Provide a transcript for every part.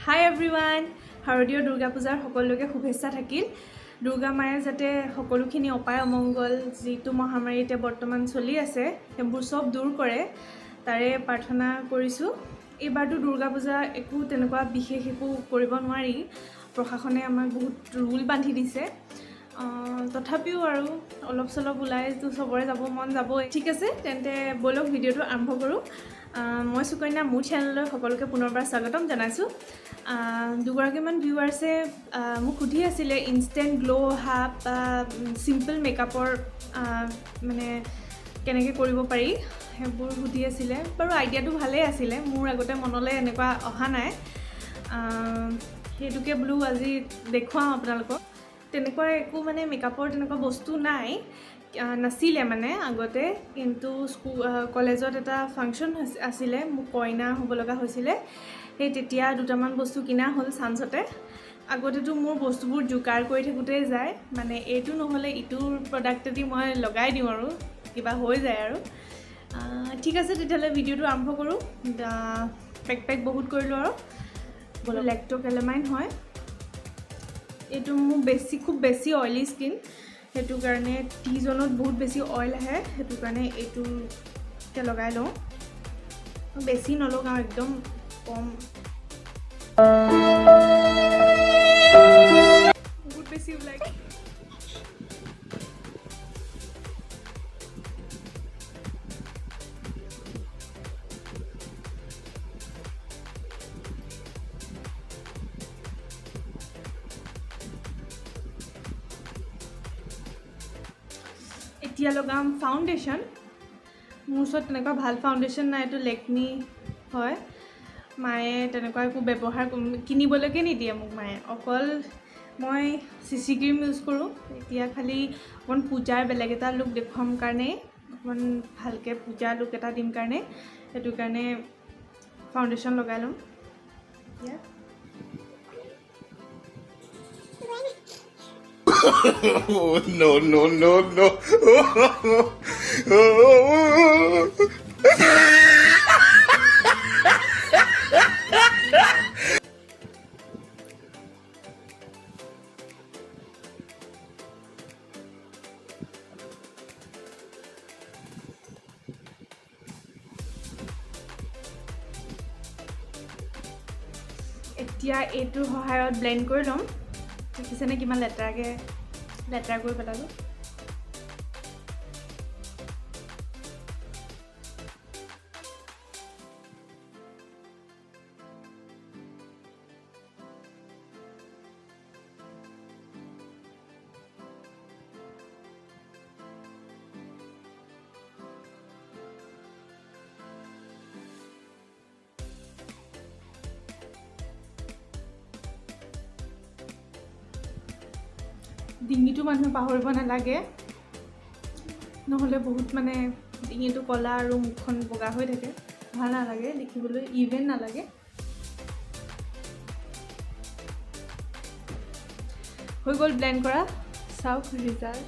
হাই everyone, শাৰদীয় দুৰ্গা পূজাৰ সকলোকে শুভেচ্ছা থাকিল। দুৰ্গা মায়ে যাতে সকলোখিনি অপায় অমংগল, যিটো মহামাৰী এতিয়া বৰ্তমান চলি আছে, সেইবোৰ চব দূৰ কৰে, তাৰে প্ৰাৰ্থনা কৰিছোঁ। এইবাৰতো দুৰ্গা পূজা একো তেনেকুৱা বিশেষ একো কৰিব নোৱাৰি, প্ৰশাসনে আমাক বহুত ৰুল বান্ধি দিছে। তথাপিও আৰু অলপ চলপ ওলাইতো চবৰে যাব মন যাবই। ঠিক আছে, তেন্তে ব'লক ভিডিঅ'টো আৰম্ভ কৰোঁ। মই সুকন্যা, মোৰ চেনেললৈ সকলোকে পুনৰবাৰ স্বাগতম জনাইছোঁ। দুগৰাকীমান ভিউৱাৰ্ছে মোক সুধি আছিলে ইনষ্টেণ্ট গ্ল' অহা বা চিম্পল মেকআপৰ মানে কেনেকৈ কৰিব পাৰি, সেইবোৰ সুধি আছিলে। বাৰু আইডিয়াটো ভালেই আছিলে, মোৰ আগতে মনলৈ এনেকুৱা অহা নাই। সেইটোকে বোলো আজি দেখুৱাওঁ আপোনালোকক। তেনেকুৱা একো মানে মেকআপৰ তেনেকুৱা বস্তু নাই, নাছিলে মানে আগতে। কিন্তু কলেজত এটা ফাংচন আছিলে, মোক কইনা হ'ব লগা হৈছিলে, সেই তেতিয়া দুটামান বস্তু কিনা হ'ল চান্সতে। আগতেতো মোৰ বস্তুবোৰ যোগাৰ কৰি থাকোঁতেই যায়, মানে এইটো নহ'লে ইটোৰ প্ৰডাক্টেদি মই লগাই দিওঁ আৰু কিবা হৈ যায় আৰু। ঠিক আছে, তেতিয়াহ'লে ভিডিঅ'টো আৰম্ভ কৰোঁ। পেক পেক বহুত কৰিলোঁ আৰু। লেক্ট'কেলামাইন হয় এইটো। মোৰ খুব বেছি অইলি স্কিন, সেইটো কাৰণে টি জ'নত বহুত বেছি অইল আহে, সেইটো কাৰণে এইটোকে লগাই লওঁ। বেছি নলগাওঁ, একদম কম। বহুত বেছি ওলাই। এতিয়া লগাম ফাউণ্ডেশ্যন। মোৰ ওচৰত তেনেকুৱা ভাল ফাউণ্ডেশ্যন নাই, এইটো লেকমি হয়। মায়ে তেনেকুৱা একো ব্যৱহাৰ কিনিবলৈকে নিদিয়ে মোক মায়ে। অকল মই চিচি ক্ৰীম ইউজ কৰোঁ। এতিয়া খালি অকণ পূজাৰ বেলেগ এটা লুক দেখুৱাম কাৰণে, অকণমান ভালকৈ পূজাৰ লুক এটা দিম কাৰণে, সেইটো কাৰণে ফাউণ্ডেশ্যন লগাই ল'ম এতিয়া। Oh, no, no, no, no. এতিয়া এইটোৰ সহায়ত ব্লেণ্ড কৰি ল'ম। দেখিছেনে কিমান লেতেৰাকৈ লেতেৰা কৰি পেলালোঁ। ডিঙিটো মানুহে পাহৰিব নালাগে, নহ'লে বহুত মানে ডিঙিটো ক'লা আৰু মুখখন বগা হৈ থাকে, ভাল নালাগে দেখিবলৈ, ইভেন নালাগে। হৈ গ'ল ব্লেণ্ড কৰা। চাওক ৰিজাল্ট।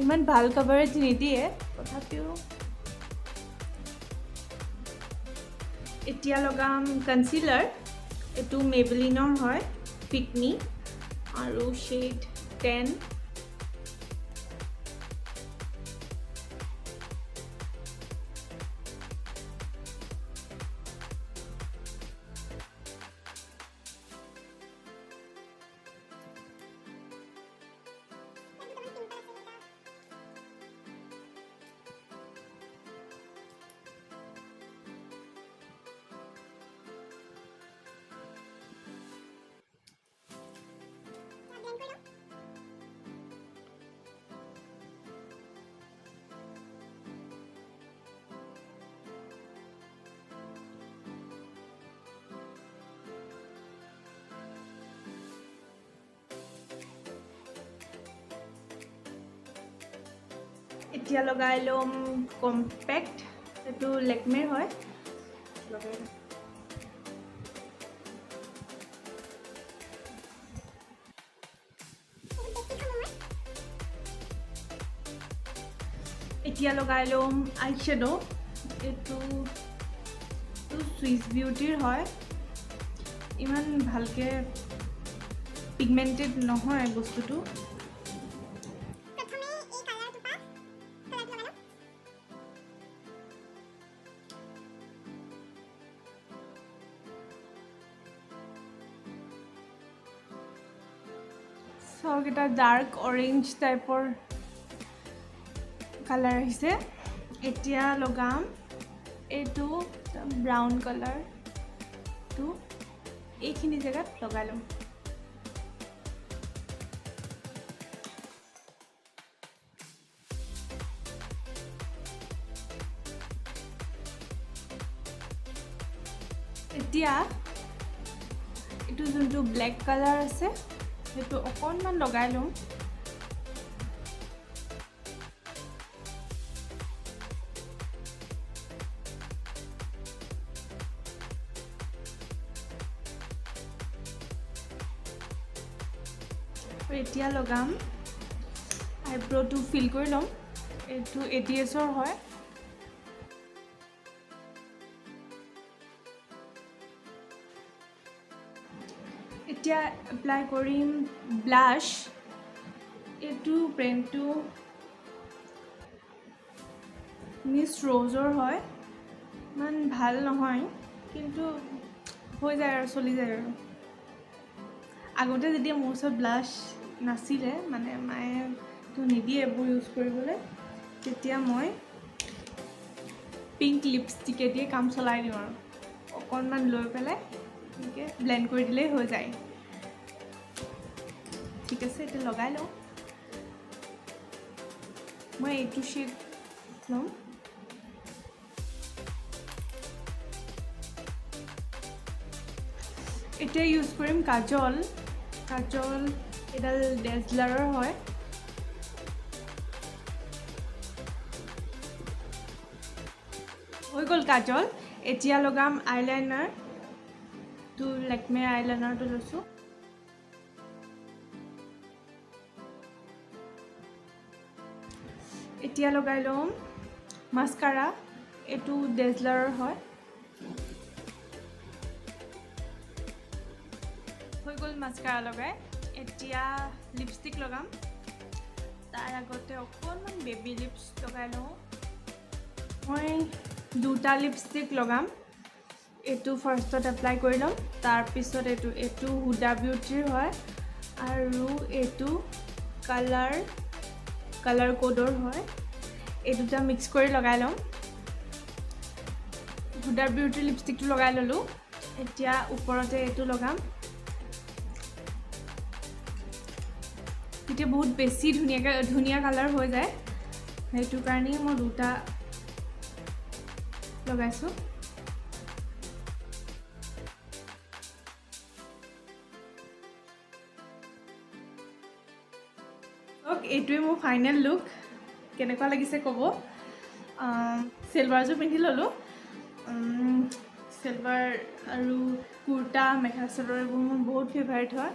ইমান ভাল কভাৰেজ নিদিয়ে, তথাপিও। এতিয়া লগাম কনচিলাৰ। এইটো মেবলিনৰ হয়, ফিটমি, আৰু শ্বেড 10। এতিয়া লগাই ল'ম কম্পেক্ট, এইটো লেকমেৰ হয়, লগাই ল'ম। এতিয়া লগাই ল'ম আই শ্বেড'। এইটো চুইচ বিউটিৰ হয়। ইমান ভালকৈ পিগমেণ্টেড নহয় বস্তুটো। প্ৰথমে এই কালাৰটোৰ পৰা কালাৰটো লগাই লওঁ। চাওক, এটা ডাৰ্ক অৰেঞ্জ টাইপৰ কালাৰ আহিছে। এতিয়া লগাম এইটো ব্ৰাউন কালাৰটো, এইখিনি জেগাত লগাই ল'ম। এতিয়া এইটো যোনটো ব্লেক কালাৰ আছে, সেইটো অকণমান লগাই ল'ম। এতিয়া লগাম আইব্ৰ'টো, ফিল কৰি ল'ম। এইটো এ টি এছৰ হয়। এতিয়া এপ্লাই কৰিম ব্লাছ। এইটো ব্ৰেণ্ডটো মিছ ৰ'জৰ হয়। ইমান ভাল নহয়, কিন্তু হৈ যায় আৰু, চলি যায় আৰু। আগতে যেতিয়া মোৰ ওচৰত ব্লাছ নাছিলে, মানে মায়েতো নিদিয়ে এইবোৰ ইউজ কৰিবলৈ, তেতিয়া মই পিংক লিপষ্টিকেদিয়ে কাম চলাই দিওঁ আৰু অকণমান লৈ পেলাই এনেকৈ ব্লেণ্ড কৰি দিলেই হৈ যায়। ঠিক আছে, এতিয়া লগাই লওঁ। মই এইটো শ্বেড ল'ম। এতিয়া ইউজ কৰিম কাজল। কাজল এডাল ডেজলাৰৰ হয়। হৈ গ'ল কাজল। এতিয়া লগাম আইলাইনাৰ। তো লেকমে আইলাইনাৰটো লৈছোঁ। এতিয়া লগাই ল'ম মাস্কাৰা। এইটো ডেজলাৰৰ হয়। হৈ গ'ল মাস্কাৰা লগাই। এতিয়া লিপষ্টিক লগাম। তাৰ আগতে অকণমান বেবী লিপছ লগাই লওঁ। মই দুটা লিপষ্টিক লগাম। এইটো ফাৰ্ষ্টত এপ্লাই কৰি ল'ম, তাৰপিছত এইটো হুডা বিউটিৰ হয় আৰু এইটো কালাৰ ক'ডৰ হয়। এই দুটা মিক্স কৰি লগাই ল'ম। হুডা বিউটিৰ লিপষ্টিকটো লগাই ল'লোঁ। এতিয়া ওপৰতে এইটো লগাম। তেতিয়া বহুত বেছি ধুনীয়া কালাৰ হৈ যায়। সেইটো কাৰণেই মই দুটা লগাইছোঁ। এইটোৱে মোৰ ফাইনেল লুক। কেনেকুৱা লাগিছে ক'ব। চেলৱাৰযোৰ পিন্ধি ল'লোঁ। চেলৱাৰ আৰু কুৰ্তা, মেখেলা চাদৰ, এইবোৰ মোৰ বহুত ফেভাৰিট হয়।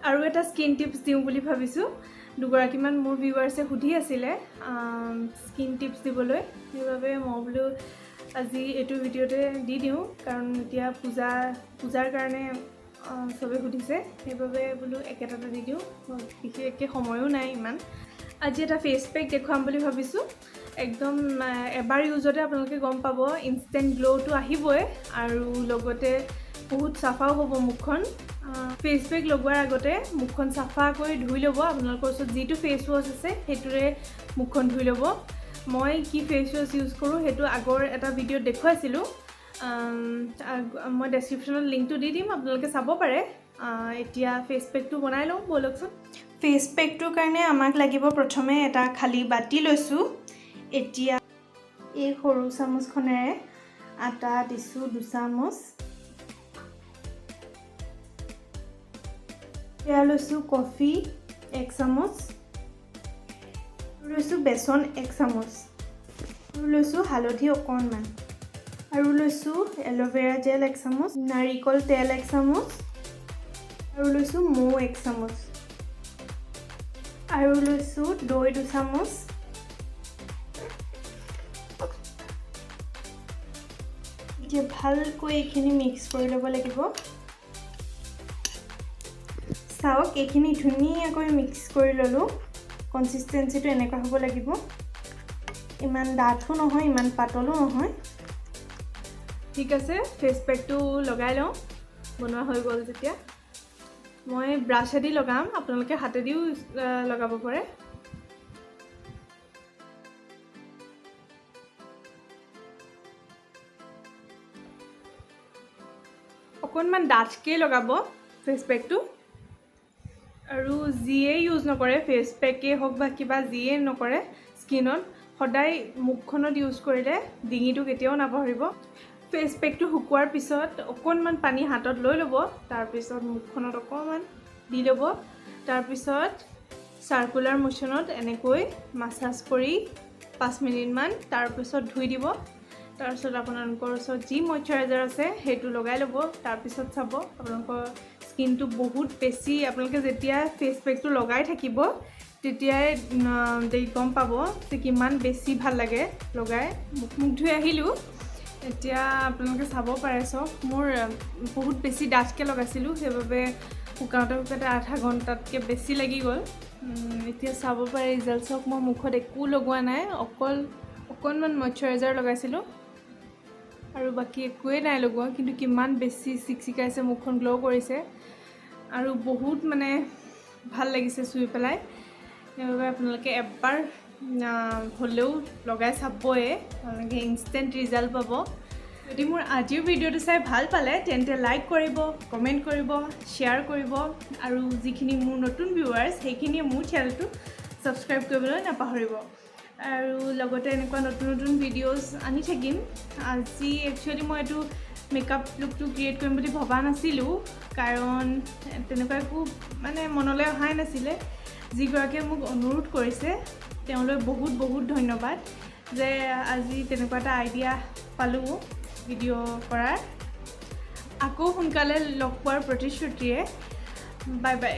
আৰু এটা স্কিন টিপছ দিওঁ বুলি ভাবিছোঁ। দুগৰাকীমান মোৰ ভিউৱাৰ্ছে সুধি আছিলে স্কিন টিপছ দিবলৈ। সেইবাবে মই বোলো আজি এইটো ভিডিঅ'তে দি দিওঁ, কাৰণ এতিয়া পূজাৰ কাৰণে চবেই সুধিছে। সেইবাবে বোলো একেটাতে দি দিওঁ, বিশেষকৈ সময়ো নাই ইমান। আজি এটা ফেচ পেক দেখুৱাম বুলি ভাবিছোঁ। একদম এবাৰ ইউজতে আপোনালোকে গম পাব, ইনষ্টেণ্ট গ্ল'টো আহিবই আৰু লগতে বহুত চাফাও হ'ব মুখখন। ফেচ পেক লগোৱাৰ আগতে মুখখন চাফা কৰি ধুই ল'ব। আপোনালোকৰ ওচৰত যিটো ফেচ ৱাছ আছে, সেইটোৰে মুখখন ধুই ল'ব। মই কি ফেচ ৱাছ ইউজ কৰোঁ, সেইটো আগৰ এটা ভিডিঅ'ত দেখুৱাইছিলোঁ। মই ডেছক্ৰিপশ্যনত লিংকটো দি দিম, আপোনালোকে চাব পাৰে। এতিয়া ফেচ পেকটো বনাই লওঁ ব'লকচোন। ফেচ পেকটোৰ কাৰণে আমাক লাগিব প্ৰথমে এটা খালী বাতি লৈছোঁ। এতিয়া এই সৰু চামুচখনেৰে আটা দিছোঁ 2 চামুচ। এয়া লৈছোঁ কফি 1 চামুচ, লৈছোঁ বেচন 1 চামুচ আৰু লৈছোঁ হালধি অকণমান আৰু লৈছোঁ এল'ভেৰা জেল 1 চামুচ, নাৰিকল তেল 1 চামুচ আৰু লৈছোঁ মৌ 1 চামুচ আৰু লৈছোঁ দৈ 2 চামুচ। এতিয়া ভালকৈ এইখিনি মিক্স কৰি ল'ব লাগিব। চাওক, এইখিনি ধুনীয়াকৈ মিক্স কৰি ল'লোঁ। কনচিষ্টেঞ্চিটো এনেকুৱা হ'ব লাগিব, ইমান ডাঠো নহয়, ইমান পাতলো নহয়। ঠিক আছে, ফেচ পেকটো লগাই লওঁ। বনোৱা হৈ গ'ল যেতিয়া মই ব্ৰাছেদি লগাম, আপোনালোকে হাতেদিও লগাব পাৰে। অকণমান ডাঠকৈ লগাব ফেচ পেকটো। আৰু যিয়ে ইউজ নকৰে, ফেচ পেকেই হওক বা কিবা যিয়ে নকৰে, স্কিনত সদায় মুখখনত ইউজ কৰিলে ডিঙিটো কেতিয়াও নাপাহৰিব। ফেচ পেকটো শুকোৱাৰ পিছত অকণমান পানী হাতত লৈ ল'ব, তাৰপিছত মুখখনত অকণমান দি ল'ব। তাৰপিছত চাৰ্কুলাৰ মোশ্যনত এনেকৈ মাছাজ কৰি 5 মিনিটমান, তাৰপিছত ধুই দিব। তাৰপিছত আপোনালোকৰ ওচৰত যি মইশ্চাৰাইজাৰ আছে সেইটো লগাই ল'ব। তাৰপিছত চাব, আপোনালোকৰ স্কিনটো বহুত বেছি, আপোনালোকে যেতিয়া ফেচ পেকটো লগাই থাকিব তেতিয়াই গম পাব যে কিমান বেছি ভাল লাগে লগাই। মুখ মুখ ধুই আহিলোঁ। এতিয়া আপোনালোকে চাব পাৰে, চাওক, মোৰ বহুত বেছি ডাঠকৈ লগাইছিলোঁ, সেইবাবে শুকাওঁতে শুকাওঁতে আধা ঘণ্টাতকৈ বেছি লাগি গ'ল। এতিয়া চাব পাৰে ৰিজাল্ট। চাওক, মই মুখত একো লগোৱা নাই, অকল অকণমান মইশ্চাৰাইজাৰ লগাইছিলোঁ আৰু বাকী একোৱেই নাই লগোৱা। কিন্তু কিমান বেছি চিকচিকাইছে মুখখন, গ্ল' কৰিছে আৰু বহুত মানে ভাল লাগিছে চুই পেলাই। সেইবাবে আপোনালোকে এবাৰ হ'লেও লগাই চাবই, আপোনালোকে ইনষ্টেণ্ট ৰিজাল্ট পাব। যদি মোৰ আজিৰ ভিডিঅ'টো চাই ভাল পালে, তেন্তে লাইক কৰিব, কমেণ্ট কৰিব, শ্বেয়াৰ কৰিব আৰু যিখিনি মোৰ নতুন ভিউৱাৰ্ছ, সেইখিনিয়ে মোৰ চেনেলটো ছাবস্ক্ৰাইব কৰিবলৈ নাপাহৰিব। আৰু লগতে এনেকুৱা নতুন নতুন ভিডিঅ'জ আনি থাকিম। আজি একচুৱেলি মই এইটো মেকআপ লুকটো ক্ৰিয়েট কৰিম বুলি ভবা নাছিলোঁ, কাৰণ তেনেকুৱা একো মানে মনলৈ অহাই নাছিলে। যিগৰাকীয়ে মোক অনুৰোধ কৰিছে, তেওঁলৈ বহুত বহুত ধন্যবাদ যে আজি তেনেকুৱা এটা আইডিয়া পালোঁ ভিডিঅ' কৰাৰ। আকৌ সোনকালে লগ পোৱাৰ প্ৰতিশ্ৰুতিৰে, বাই বাই।